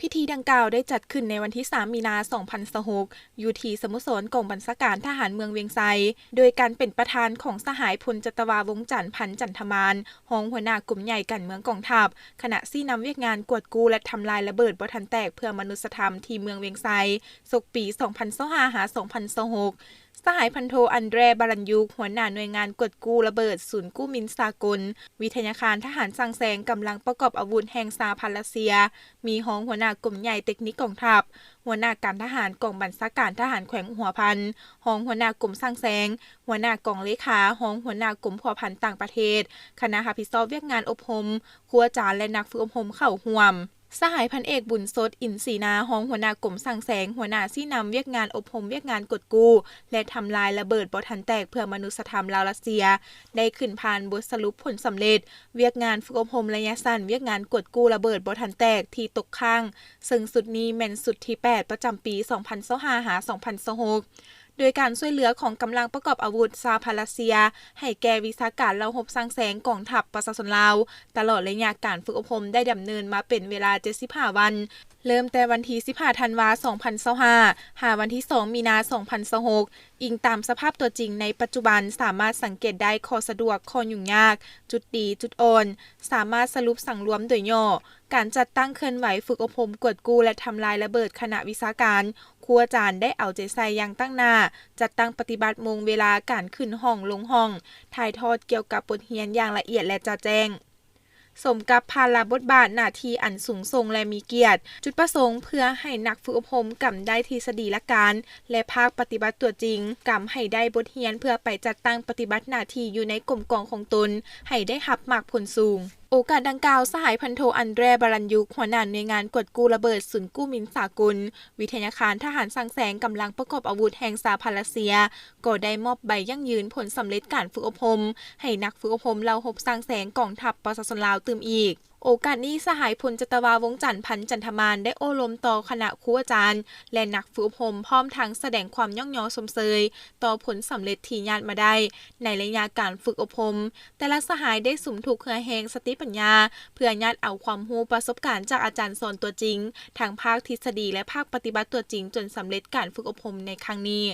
ພິທີດັ່ງກ່າວໄດ້ຈັດຂຶ້ນໃນວັນທີສາມ ມີນາ ສອງພັນຊາວຫົກ ຢູ່ທີ່ສະໂມສອນກອງບັນຊາການທະຫານເມືອງວຽງໄຊ ໂດຍການເປັນປະທານຂອງສະຫາຍ ພົນຈັດຕະວາ ວົງຈັນ ພັນຈັນທະມານ ຮອງຫົວໜ້າກົມໃຫຍ່ການເມືອງກອງທັບ, ຄະນະຊີ້ນຳວຽກງານກວດກູ້ ແລະ ທຳລາຍລະເບີດບໍ່ທັນແຕກເພື່ອມະນຸດສະທຳທີ່ເມືອງວຽງໄຊ ສົກປີສອງພັນຊາວຫ້າ ຫາ ສອງພັນຊາວຫົກ. ສະຫາຍພັນໂທ ອັນແດຣ ບາລັນຍຸກ ຫົວໜ້າໜ່ວຍງານກວດກູ້ລະເບີດສູນກູ້ມິນສາກົນ ວິທະຍາຄານທະຫານສ້າງແຊງກຳລັງປະກອບອາວຸດແຫ່ງສະຫະພັນຣັດເຊຍ, ມີຮອງຫົວໜ້າກົມໃຫຍ່ເຕັກນິກກອງທັບ, ຫົວໜ້າການທະຫານກອງບັນຊາການທະຫານແຂວງຫົວພັນ, ຮອງຫົວໜ້າກົມສ້າງແຊງ, ຫົວໜ້າກອງເລຂາ, ຮອງຫົວໜ້າກົມພົວພັນຕ່າງປະເທດ, ຄະນະຮັບຜິດຊອບວຽກງານອົບຮົມ, ຄູອາຈານ ແລະ ນັກຝຶກອົບຮົມເຂົ້າຮ່ວມ. ສະຫາຍພັນເອກ ບຸນສົດ ອິນສີນາ ຮອງຫົວໜ້າກົມສ້າງແຊງ, ຫົວໜ້າຊີ້ນຳວຽກງານອົບຮົມວຽກງານກວດກູ້ ແລະ ທຳລາຍລະເບີດບໍ່ທັນແຕກເພື່ອມະນຸດສະທຳລາວ-ຣັດເຊຍ ໄດ້ຂຶ້ນຜ່ານບົດສະຫຼຸບຜົນສຳເລັດວຽກງານຝຶກອົບຮົມໄລຍະສັ້ນວຽກງານກວດກູ້ລະເບີດບໍ່ທັນແຕກທີ່ຕົກຄ້າງ, ເຊິ່ງຊຸດນີ້ແມ່ນຊຸດທີແປດ ປະຈຳປີສອງພັນຊາວຫ້າ ຫາ ສອງພັນຊາວຫົກ. ໂດຍການຊ່ວຍເຫຼືອຂອງກຳລັງປະກອບອາວຸດສະຫະພັນຣັດເຊຍ ໃຫ້ແກ່ວິຊາການເຫຼົ່າຮົບສ້າງແຊງກອງທັບປະຊາຊົນລາວ ຕະຫຼອດໄລຍະການຝຶກອົບຮົມໄດ້ດຳເນີນມາເປັນເວລາເຈັດສິບຫ້າວັນ, ເລີ່ມແຕ່ວັນທີສິບຫ້າ ທັນວາ ສອງພັນຊາວຫ້າ ຫາວັນທີສອງ ມີນາ ສອງພັນຊາວຫົກ. ອີງຕາມສະພາບຕົວຈິງໃນປັດຈຸບັນ ສາມາດສັງເກດໄດ້ຂໍ້ສະດວກ, ຂໍ້ຫຍຸ້ງຍາກ, ຈຸດດີ, ຈຸດອ່ອນ, ສາມາດສະຫຼຸບສັງລວມໂດຍຫຍໍ້. ການຈັດຕັ້ງເຄື່ອນໄຫວຝຶກອົບຮົມກວດກູ້ ແລະ ທຳລາຍລະເບີດຄະນະວິຊາການ, ຄູອາຈານໄດ້ເອົາໃຈໃສ່ຢ່າງຕັ້ງໜ້າ, ຈັດຕັ້ງປະຕິບັດໂມງເວລາການຂຶ້ນຫ້ອງລົງຫ້ອງ, ຖ່າຍທອດກ່ຽວກັບບົດຮຽນຢ່າງລະອຽດ ແລະ ຈະແຈ້ງ. ສົມກັບພາລະບົດບາດໜ້າທີ່ອັນສູງສົ່ງ ແລະ ມີກຽດ, ຈຸດປະສົງເພື່ອໃຫ້ນັກຝຶກອົບຮົມກຳໄດ້ທິດສະດີຫຼັກການ ແລະ ພາກປະຕິບັດຕົວຈິງ, ກຳໃຫ້ໄດ້ບົດຮຽນເພື່ອໄປຈັດຕັ້ງປະຕິບັດໜ້າທີ່ຢູ່ໃນກົມກອງຂອງຕົນໃຫ້ໄດ້ຮັບໝາກຜົນສູງ. ໂອກາດດັ່ງກ່າວ, ສະຫາຍພັນໂທ ອັນແດຣ ບາລັນຍຸກ ຫົວໜ້າໜ່ວຍງານກວດກູ້ລະເບີດສູນກູ້ມິນສາກົນ ວິທະຍາຄານທະຫານສ້າງແຊງກຳລັງປະກອບອາວຸດແຫ່ງສະຫະພັນຣັດເຊຍ ກໍໄດ້ມອບໃບຢັ້ງຢືນຜົນສຳເລັດການຝຶກອົບຮົມ ໃຫ້ນັກຝຶກອົບຮົມເຫຼົ່າຮົບສ້າງແຊງກອງທັບປະຊາຊົນລາວຕື່ມອີກ. ໂອກາດນີ້, ສະຫາຍ ພົນຈັດຕະວາ ວົງຈັນ ພັນຈັນທະມານ ໄດ້ໂອ້ລົມຕໍ່ຄະນະຄູອາຈານ ແລະ ນັກຝຶກອົບຮົມ, ພ້ອມທັງສະແດງຄວາມຍ້ອງຍໍຊົມເຊີຍຕໍ່ຜົນສຳເລັດທີ່ຍາດມາໄດ້ໃນໄລຍະການຝຶກອົບຮົມ. ແຕ່ລະສະຫາຍໄດ້ສຸມທຸກເຫື່ອແຮງສະຕິປັນຍາ ເພື່ອຍາດເອົາຄວາມຮູ້ປະສົບການຈາກອາຈານສອນຕົວຈິງ, ທັງພາກທິດສະດີ ແລະ ພາກປະຕິບັດຕົວຈິງ ຈົນສຳເລັດການຝຶກອົບຮົມໃນຄັ້ງນີ້.